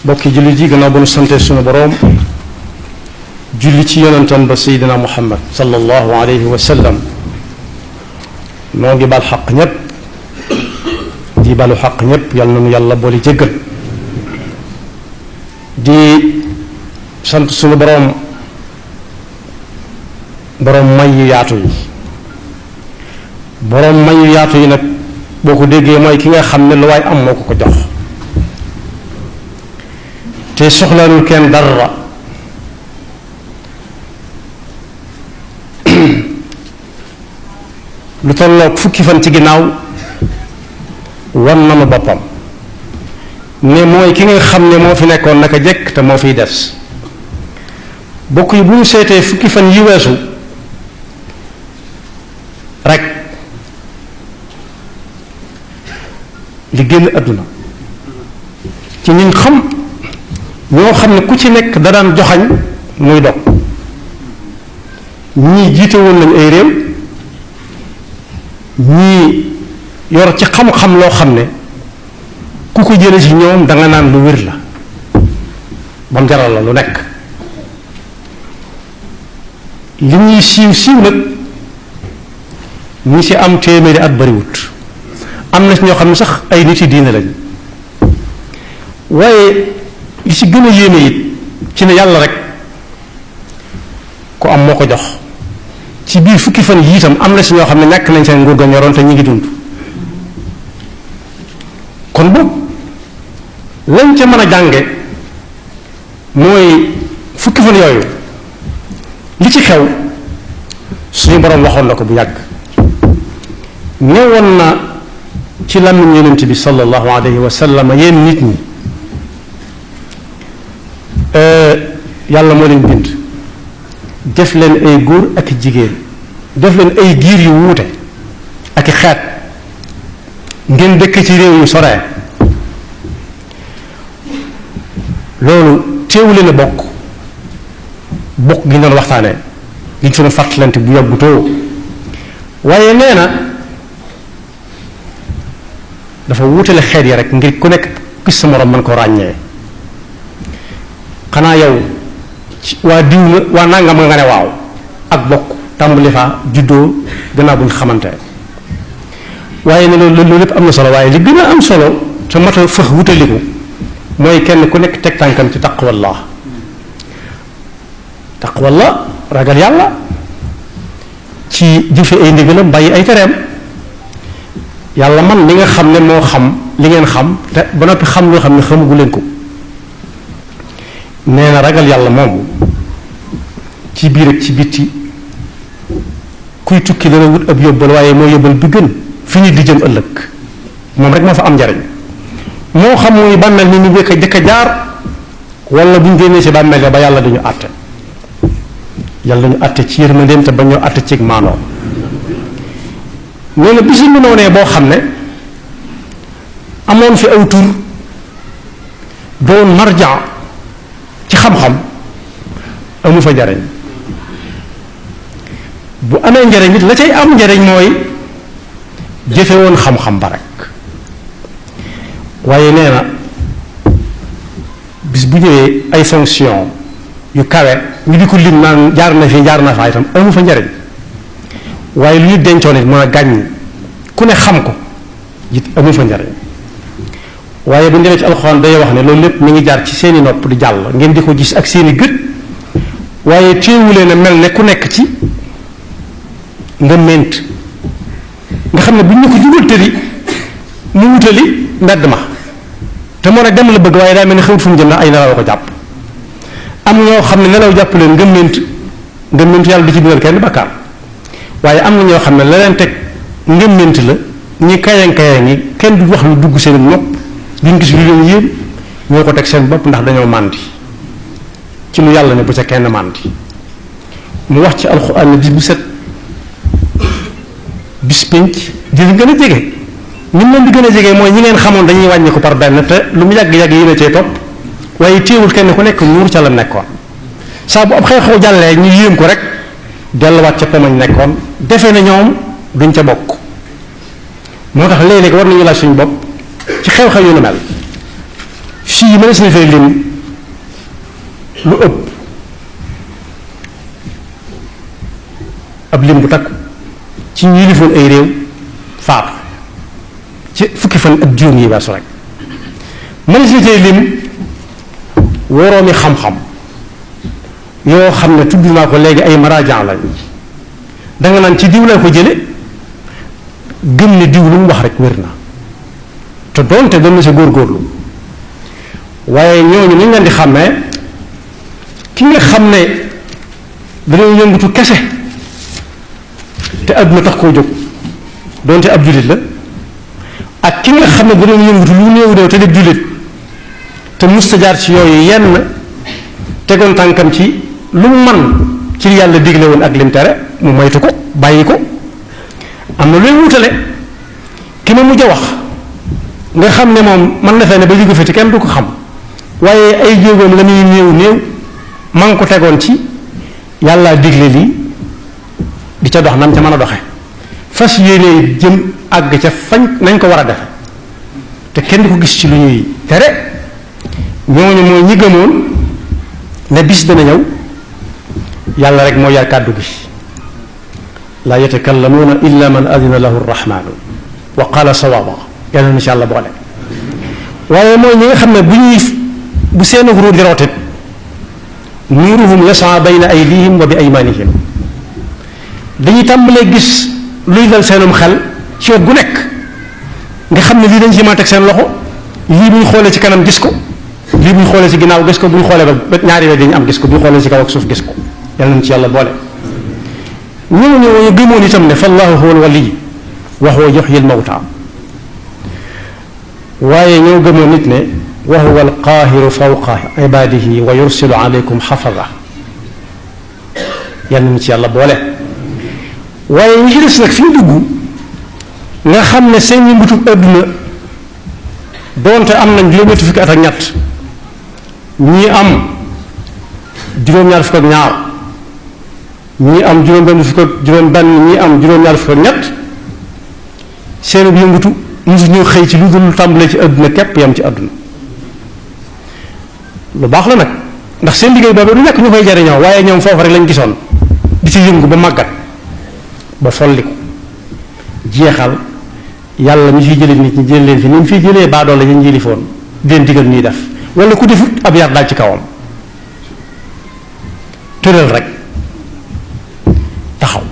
bokki jullit yi gannaaw bu nu sante sunu boroom julli ci yonentam ba seydina muhammad sallallahu alayhi wa sallam noo ngi bal xaq ñépp di balu xaq ñépp yàlla na nu yàlla boole jéggal di sant sunu boroom may yu yaatu yi boroom may yu yaatu yi nag boo ko déggee mooy ki nga xam ne lu waay am moo ko jox te soxlaalul kenn dara lu tolloog fukki fan ci ginnaaw wan nanu boppam ne mooy ki nga xam ne moo fi nekkoon naka jekk te moo fiy des bokk yi bu ñu seetee fukki fan yi weesu rek li génn àdduna ci ñun xam ñoo xam ne ku ci nekk da daan joxañ muy dog ñii jiite woon nañu ay réew ñii yor ci xam-xam loo xam ne ku ko jële ci ñoom danga naan lu wér la bam jaral la lu nekk li ñuy siiw nag ñi ci am téeméeri at bariwut am na ci ñoo xam ne sax ay nit yi diine lañ waaye li ci gën a yéeme it ci ne yàlla rek ku am moo ko jox ci biir fukki fan yi itam am na ci ñoo xam ne ñàkk nañ seen nguur ga ñoroon te ñu ngi dund kon boobu lañ ca mën a jànge mooy fukki fan yooyu li ci xew suñu boroom waxoon na ko bu yàgg ñëwoon na ci làmmiñ yonent bi sallallahu alayhi wa sallam yéen nit ñi yàlla moo leen bind def leen ay góor ak jigéen def leen ay giir yu wuute ak i xeet ngeen dëkk ci réew yu soree loolu teewu leen a bokk gi ñu doon waxtaanee gi ñu doon fàttalante bu yàggutoo waaye nee na dafa wuutale xeet yi rek ngir ku nekk gis sa moroom mën ko ràññee xanaa yow waa diw nga waa nangam nga ne waaw ak bokk tàmbali fa juddoo gannaaw bu ñu xamante waaye ne loolu lépp am na solo waaye li gën a am solo te mat a fëx wutaliku mooy kenn ku nekk teg tànkam ci taqwallah ragal yàlla ci jëfe ay ndigalam bàyyi ay tereem yàlla man li nga xam ne moo xam li ngeen xam te ba noppi xam loo xam ne xamagu leen ko nee na ragal yàlla moomu ci biir ak ci bitti kuy tukki dana wut ab yóbbal waaye moo yóbbal bi gën fi nit di jëm ëllëg moom rek moo fa am njariñ moo xam muy bàmmeel ni ñu jëkk a jaar wala bu ñu génnee si bàmmeel ba yàlla dañu àtte yàlla dañu àtte ci yërmandeem te ba ñoo àtte ci maanoo nee na bisi mu noonee boo xam ne amoon fi aw tur doon marja ci xam-xam amu fa njariñ bu amee njariñ it la cay am njariñ mooy jëfe woon xam-xam ba rek waaye nee na bis bu ñëwee ay fonction yu kawe ñu di ko lim naan jaar na fi jaar na fa itam amu fa njariñ waaye lu ñu dencoon it mën a gàññ ku ne xam ko it amu fa njariñ waaye bu ñu demee ci alxuraan day wax ne loolu lépp mi ngi jaar ci seeni nopp di jàll ngeen di ko gis ak seeni gët waaye teewulee na mel ne ku nekk ci nga ment nga xam ne bu ñu ko jubal tëri mu wutali mbedd ma te moo ne dem la bëgg waaye daa mel ne xamut fu mu jëm ndax ay nelaw ko jàpp am na ñoo xam ne nelaw jàpp leen nga ment yàlla du ci dugal kenn bakkaar waaye am na ñoo xam ne la leen teg nga ment la ñi kayang ñi kenn du wax lu dugg seen nopp duñ gis lu leen yéem ñoo ko teg seen bopp ndax dañoo màndi ci lu yàlla ne bu ca kenn màndi mu wax ci alxuraan ne bis bu set bis pénc di leen gën a jege ñi leen di gën a jege mooy ñi ngeen xamoon dañuy wàññi ko par benn te lu mu yàgg-yàgg yéen a cee topp waaye téewul kenn ku nekk nuur ca la nekkoon saa bu ab xew-xew jàllee ñu yéem ko rek delluwaat ca pomañ nekkoon defe na ñoom duñ ca bokk moo tax léeg-léeg war nañu laaj suñu bopp ci xew-xew yu nu mel fas yi mënees na fay lim lu ëpp ab lim bu takku ci ñi yilifoon ay réew faatu ci fukki fan ak juróom yi weesu rek mënees na fay lim woroomi xam-xam yoo xam ne tudd naa ko léegi ay maraajan lañ danga naan ci diw laa ko jële gëm ne diw lu mu wax rek wér na te doonte doon na sa góorgóorlu waaye ñooñu ni ñu leen di xàmmee ki nga xam ne dañoo yëngatu kese te àdduna tax koo jóg doonte ab jullit la ak ki nga xam ne dañoo yëngatu lu néew néew te def jullit te musta jaar ci yooyu yenn tegoon tànkam ci lu mu man ci yàlla digle woon ak lim tere mu moytu ko bàyyi ko am na luy wutale ki ma mujj a wax nga xam ne moom man na fee ne ba jóge fi te kenn du ko xam waaye ay jéegoom la muy néew néew ma ngi ko tegoon ci yàlla digle lii di ca dox nam ca mën a doxe fas yéene jëm àgg ca fañ nañ ko war a defe te kenn du ko gis ci lu ñuy tere ñooñu mooy ñi gëmoon ne bis dana ñëw yàlla rek moo yar kàddu gi laa yatakallamuuna illa man adina lahu rrahmanu wa qala sawaba yàlla na ci yàlla boole waaye mooy ñi nga xam ne bu seenu ruur di rootit nuuruhum yasaa bayna aydihim wa bi aymanihim dañuy tàmbalee gis luy dal seenum xel ci wet gu nekk nga xam ne lii dañ ci mën a teg seen loxo lii bu ñu xoolee ci kanam gis ko lii bu ñu xoolee ci ginnaaw gis ko bu ñu xoolee ba ñaari wet dañu am gis ko bu ñu xoolee ci kaw ak suuf gis ko yàlla nañ ci yàlla boole ñooñu gëmoon itam ne fallahu huwa alwali wa huwa yuhyi almawta waaye ñoo gëmoon nit ne wa huwa alqaahiru fawqa ibadihi wa yursilu alaykum xafada yàlla nañ ci yàlla boole waaye ñi ci des nag fi ñu dugg nga xam ne seen yëngutub adduna doonte am nañ juróom-ñetti fukki at ak ñett ñii am juróom-ñaar fukk ak ñaar ñii am juróom-benn fukk ak juróom-benn ñii am juróom-ñaar fukk ak ñett seen yëngutu mosu ñoo xëy ci lu dul tàmbalee ci adduna képp yam ci adduna lu baax la nag ndax seen liggéey boobu du nekk ñu koy jariñoo waaye ñoom foofu rek lañ gisoon di ci yëngu ba màggat ba folli ko jeexal yàlla mi fiy jëlee nit ñi jël leen fi ni mu fiy jëlee baadoo la ñu jëlifoon di leen digal ñuy def wala ku defut ab yar daal ci kawam tëral rek taxaw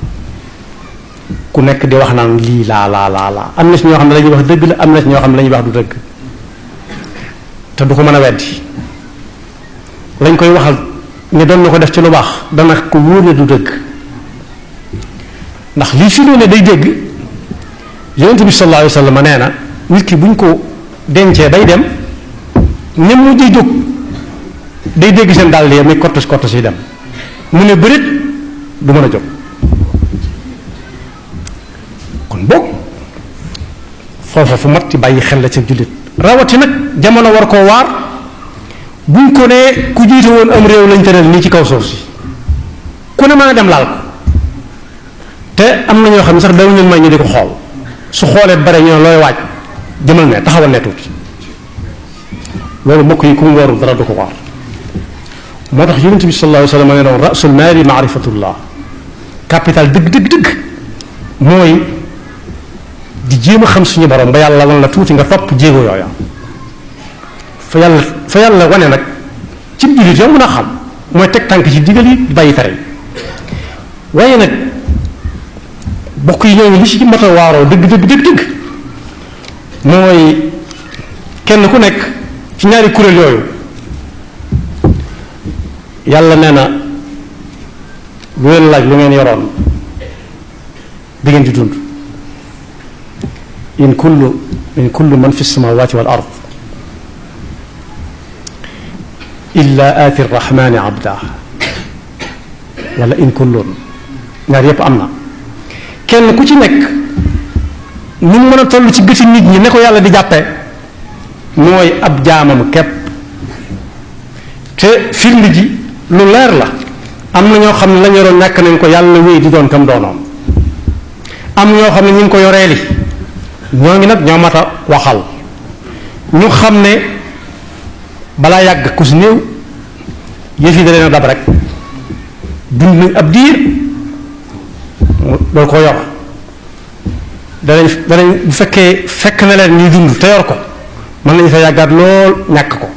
ku nekk di wax naan lii laa am na si ñoo xam ne la ñuy wax dëgg la am na si ñoo xam ne la ñuy wax du dëgg te du ko mën a weddi lañ koy waxal ne doon na ko def ci lu baax dana ko wóor ne du dëgg ndax lii fi ne day dégg yonent bi sallallahu alayhi wa sallam nee na nit ki buñ ko dencee bay dem ñem mu di jóg day dégg seen dàll yi muy kortos kortos yi dem mu ne bërit du mën a jóg kon boog foofa fu mat ci bàyyi xel la ci jullit rawati nag jamono war koo waar buñ ko nee ku jiite woon am réew lañ tëral nii ci kaw suuf si ku ne mën a dem laal ko te am na ñoo xam ne sax daw leen may ñu di ko xool su xoolee bare ñoo looy waaj jëmal ne taxawal ne tuuti loolu mbokk yi ku mu warul dara du ko waar moo tax yonent bi sallallahu alayhi wa sallam ne doon rasul maali maarifatullah capital dëgg mooy di jéem a xam suñu borom ba yàlla wan la tuuti nga topp jéego yooya fa yàlla wane nag ci jullit yow mën a xam mooy teg tànk ci digal yi bàyyi tere yi waaye nag bokk yi ñooñu li ci mat a waaroo dëgg mooy kenn ku nekk ci ñaari kuréel yooyu yàlla nee na lu leen laaj lu ngeen yoroon di ngeen di dund in kullu man fi samawati wal ard illa aati rrahmani abda wala in kullun ñaar yépp am na kenn ku ci nekk ni mu mën a toll ci gëti nit ñi ne ko yàlla di jàppe mooy ab jaamam képp te firnde ji lu leer la am na ñoo xam ne la ñu yoroon ñàkk nañ ko yàlla wéy di doon kam doonoon am ñoo xam ne ñu ngi ko yoreeli ñoo ngi nag ñoo mat a waxal ñu xam ne balaa yàgg ku si néew yëf yi da leen a dab rek dund nañ ab diir loolu ko yor danañ bu fekkee fekk na leen ñuy dund te yor ko mën nañu fa yàggaat lool ñàkk ko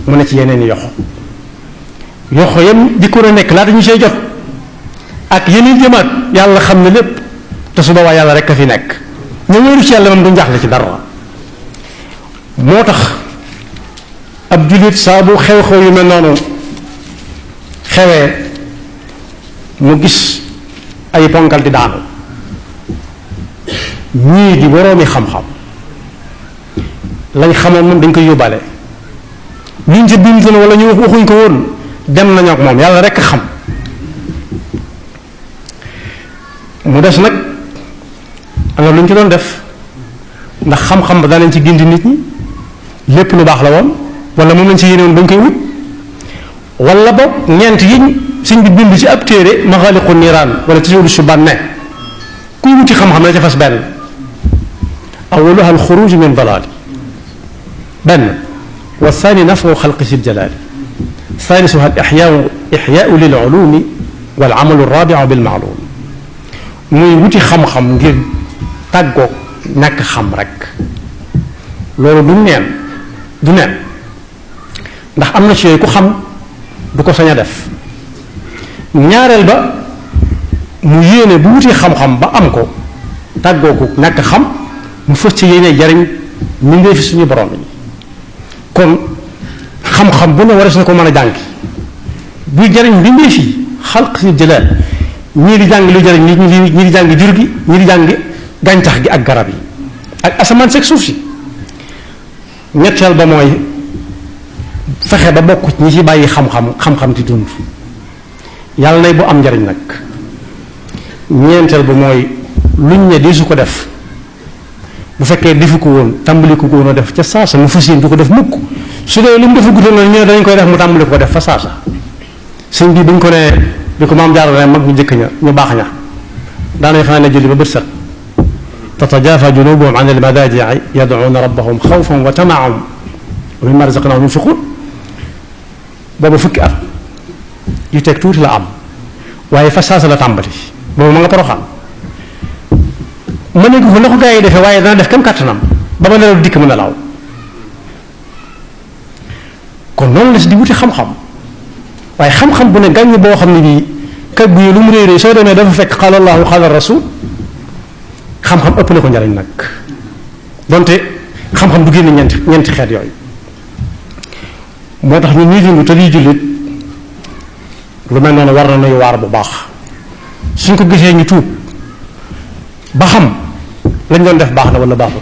mu ne ci yeneen i yoxo yam jikkoon a nekk laata ñu see jot ak yeneen jëmaat yàlla xam ne lépp te su boobaa yàlla rek a fi nekk ñu wéeru ci yàlla moom du njaaxle ci dara moo tax ab jullit saa bu xew-xew yu mel noonu xewee mu gis ay ponkal di daanu ñii di boroomi xam-xam lañ xamoon moom dañ koy yóbbaale luñ ca bindu wala ñu waxuñ ko woon dem nañu ak moom yàlla rekk xam mu des nag am na lu ñu ci doon def ndax xam-xam ba danañ ci gindi nit ñi lépp lu baax la woon wala moom lañ ci yéene woon bañ koy wut wala boog ñeent yiñ suñ bi bind ci ab téere maxaaliqu niiraan wala tasiwlu subaan ne kuy wuti xam-xam la ca fas benn awaluha alxuruj min dalaali benn wa thani nafu xalqi si jalaali thaalisuha ixyaau lil ulumi wal amalu rabiu bil maalum muy wuti xam-xam ngir tàggoog ñàkk xam rek loolu du neen ndax am na ci yooyu ku xam du ko sañ a def ñaareel ba mu yéene bu wuti xam-xam ba am ko tàggoogu ñàkk xam mu fës ci yéene jariñ mindee fi suñu borom yi kon xam-xam bu ne warees na ko mën a jàngi buy jariñ mindee fi xalq si jëlaal ñii di jàng lu jariñ nit ñi di jàng jur gi ñii di jàng gàncax gi ak garab yi ak asamaan seeg suuf si ñetteel ba mooy fexe ba bokk ñi ci bàyyi xam-xam di dund yàlla nay bu am njariñ nag ñeenteel ba mooy luñ ne di su ko def bu fekkee defu ko woon tàmbali ko woon a def ca saasa mu fas yéene du ko def mukk su dee lu mu defa guddal na ñu ne dañ koy def mu tàmbali ko def fa saasa sëñ bi buñ ko nee bi ko maam jaarale mag ñu njëkk ña ñu baax ña daanay fanaan ne julli ba bët set tatajafa junubuhum an almadaaji'i yad'uuna rabbahum xawfan wa tama'an wa mimmaa razaqnaahum yunfiquun booba fukki at yu teg tuuti la am waaye fa saasa la tàmbali boobu ma nga poroxaan mën nañ ko na ko gaa yi defee waaye dana def kam kàttanam ba ma nelaw dikk mën a laaw kon noonu la si di wuti xam-xam waaye xam-xam bu ne gàññ boo xam ne bii kag bu lu mu réeree soo demee dafa fekk qaala allahu qaala rasul xam-xam ëpp na ko njariñ nag donte xam-xam du génne ñeenti xeet yooyu moo tax ñun ñuy dund te liy jullit lu mel noonu war na nuy waar bu baax suñ ko gisee ñu tuub ba xam lañ doon def baax na wala baaxul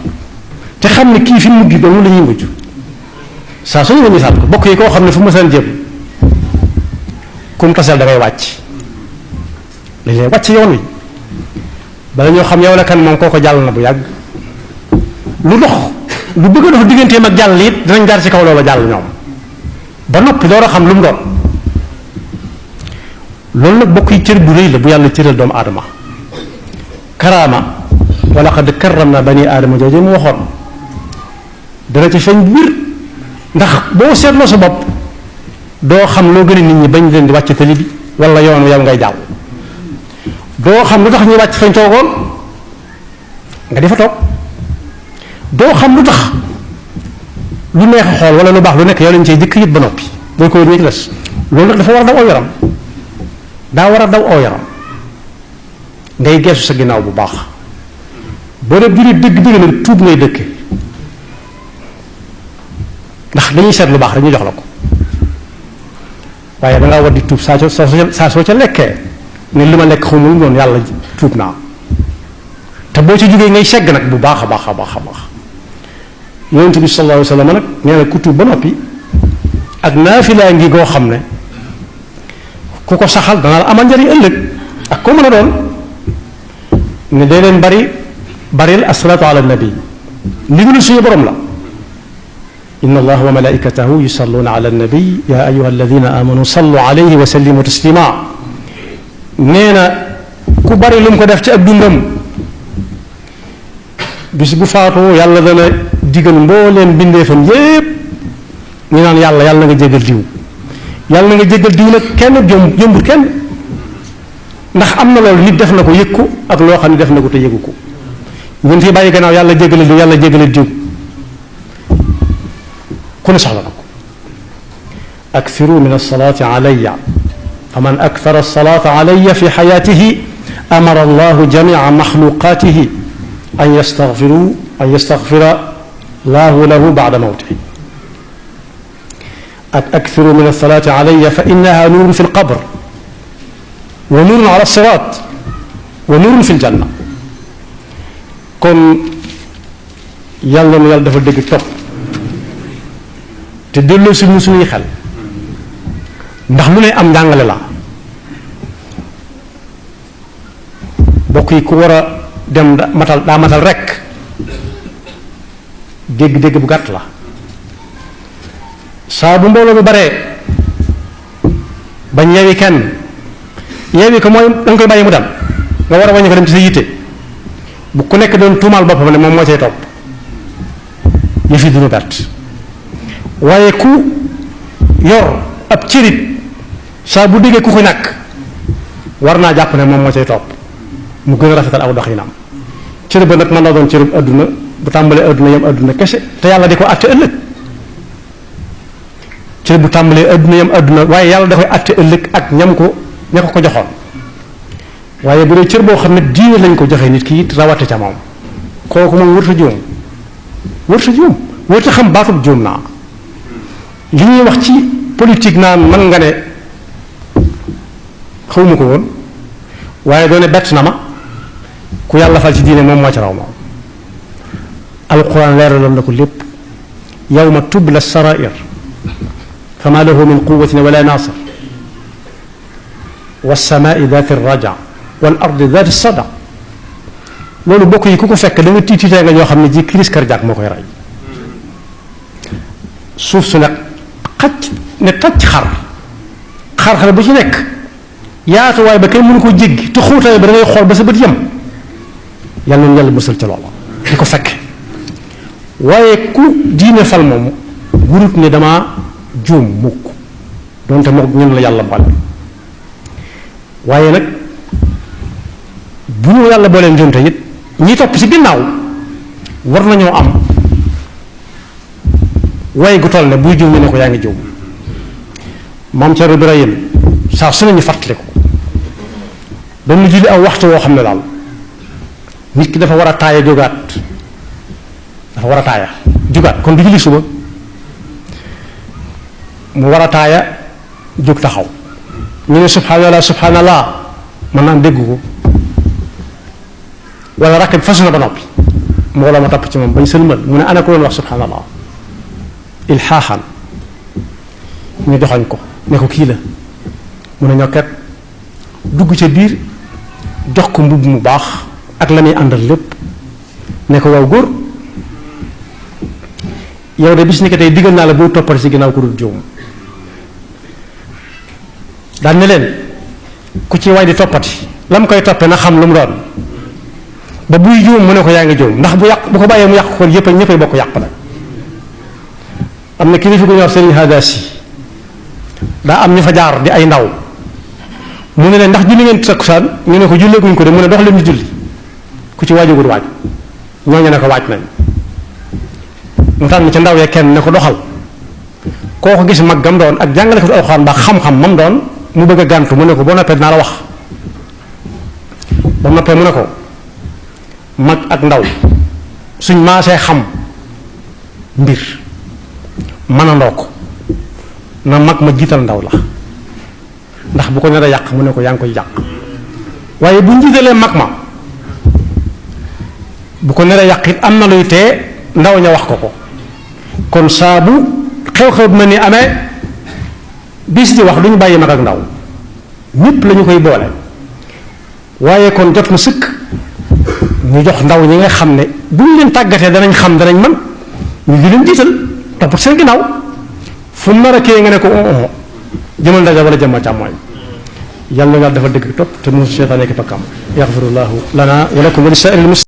te xam ne kii fi mu mujj doomu la ñuy mujj saa suñu nga misaal ko bokk yi koo xam ne fu ma seen jëm kum taseel da ngay wàcc lañ lay wàcc yoon wi bala ñoo xam yow la kan moom kooko jàll na bu yàgg lu dox lu bëgg a dox digganteem ak jàll it dinañ jaar ci kaw loola jàll ñoom ba noppi door a xam lu mu doon loolu nag bokk yi cër bu rëy la bu yàlla cëral doomu aadama karaama wa laqad karramna bani aadama jooju mu waxoon dana ci feeñ bu wér ndax boo seetloo sa bopp doo xam loo gën a nit ñi bañ leen di wàcc tali bi wala yoon yow ngay jàll doo xam lu tax ñu wàcc fañ toogoon nga di fa toog doo xam lu tax lu neex a xool wala lu baax lu nekk yow lañ cay jëkk yit ba noppi boo ko wér les loolu nag dafa war a daw aw yaram daa war a daw aw yaram ngay geesu sa ginnaaw bu baax boo dee jullit dëgg nag tuub ngay dëkke ndax dañuy seet lu baax dañuy jox la ko waaye dangaa war di tuub saa soo ca lekkee ne li ma lekk xamul mu doon yàlla tuub naa te boo ci jógee ngay segg nag bu baax a baax a baax a baax yonent bi sallallahu alayhi wa sallam nag nee na ku tuub ba noppi ak naafilaa ngi goo xam ne ku ko saxal dana la amal njariñ ëllëg ak koo mën a doon ne dee leen baril asalaatu ala nabi ndigalu suñu borom la inna allaha wa malaikatahu yusalluna ala nabi ya ayuha alladina amanu sallu alayhi wa sallimu taslima nee na ku bari lu mu ko def ci ak dundam bis bu faatoo yàlla dana digal mbooleem bindeefam yépp ñu naan yàlla na nga jéggal diw yàlla na nga jéggal diw nag kenn jombul kenn ndax am na loolu nit def na ko yëg ko ak loo xam ne def na ko te yëgu ko ñun fi bàyyi gannaaw yàlla jéggale diw yàlla jéggale diw ku ne soxla na ko akthiru min alsalati alayya faman akthara alsalata alayya fi xayatihi amara allahu jamia maxluqatihi an yastaghfira allahu lahu ba'da mawtihi akthiru min alsalati alayya fa innaha nuurun fi alqabr wa nuurun ala alsirat wa nuurun fi aljanna kon yàlla na yàlla dafa dégg topp te delloo suñu suñuy xel ndax lu ne am njàngale la bokk yi ku war a dem daa matal rek dégg-dégg bu gàtt la saa bu mbooloo bu baree bañ yeewi kenn yeewi ko mooy da nga koy bàyyi mu dem nga war a wàññi ko dem ci sa yitte bu ku nekk doon tuumaal boppam ne moom moo cay topp yëf yi duñu perte waaye ku yor ab cërit saa bu déggee ku ko ñàkk war naa jàpp ne moom moo cay topp mu gën a rafetal aw doxinam cër ba nag mën naa doon cërub adduna bu tàmbalee adduna yam adduna kese te yàlla di ko àtte ëllëg cër bu tàmbalee adduna yam adduna waaye yàlla da koy àtte ëllëg ak ña ko joxoon waaye bu dee cër boo xam ne diine lañ ko joxe nit ki it rawate ca moom kooku moom wërta juum wërta xam baatub juum naa li ñuy wax ci politique naan man nga ne xawma ko woon waaye doone bett na ma ku yàlla fal ci diine moom moo ci raw moom alquran leeraloon na ko lépp yawma tubla sarair fama lahu min quwatin wala nasir wassamai dati raja wal ardi dati sada loolu bokk yi ku ko fekk da nga tiititee nga ñoo xam ne ji crise cardiaque moo koy rey suuf su nag xacc ne tacc xar bu ci nekk yaatu waaye ba kenn mënu ko jéggi te xuutaay ba da ngay xool ba sa bët yem yàlla na yàlla musal ca loola di ko fekke waaye ku diine fal moom wurut ne dama juum mukk donte mook ñun la yàlla boole waaye nag bu ñu yàlla booleen njuumte it ñi topp ci ginnaaw war nañoo am way gu toll ne buy juum ñu ne ko yaa ngi juum maam Thierno Ibrahim saa su nañu fàttaliku dañu julli aw waxtu woo xam ne daal nit ki dafa war a taaya jógaat dafa war a taaya jógaat kon du julli suba mu war a taaya jóg taxaw ñu ne subhanallah subhanallah mën naa dégg ko wala rakk bi fasu na ba noppi mbooloo ma topp ci moom bañ sëlmal mu ne ana ko doon wax subhanallah ilxaaxan ñu doxañ ko ne ko kii la mu ne ñokket dugg ca biir jox ko mbubb mu baax ak la muy àndal lépp ne ko waaw góor yow de bis ni ko tey diggal naa la boo toppati ci ginnaaw ko dul juum daan ne leen ku ci waay di toppati la mu koy toppee na xam lu mu doon ba buy juum mu ne ko yaa ngi juum ndax bu ko bàyyee mu yàq ko yëpp ñëppay bokk yàq nag am na kilifa gu ñor Serigne Hadassi daa am ñu fa jaar di ay ndaw mu ne leen ndax julli ngeen takkusaan ñu ne ko julleeguñ ko de mu ne dox leen ñu julli ku ci waajagul waaj ñooñu ne ko waaj nañ mu tànn ca ndaw ya kenn ne ko doxal koo ko gis mag gam doon ak jàngale ko alxuraan ba xam-xam mam doon mu bëgg a gàntu mu ne ko boo noppee dinaa la wax ba noppee mu ne ko mag ak ndaw suñ maasee xam mbir mënandoo ko na mag ma jiital ndaw la ndax bu ko nar a yàq mu ne ko yaa ngi koy yàq waaye bu njiitalee mag ma bu ko nar a yàq it am na luy tee ndaw ña wax ko kon saa bu xew-xew bi ma ni amee bis di wax du ñu bàyyi mag ak ndaw ñépp la ñu koy boole waaye kon jot na sëkk ñu jox ndaw ñi nga xam ne bu ñu leen tàggatee danañ xam danañ man ñu di leen jiital topp seen ginnaaw fu mu nar a kii nga ne ko jëmal ndaje wala jëmmal càmmooñ yàlla na yàlla dafa dëgg topp te mu seytaane ki pakkam yaxfirullahu lana wa lakum wa li saa'iril muslimin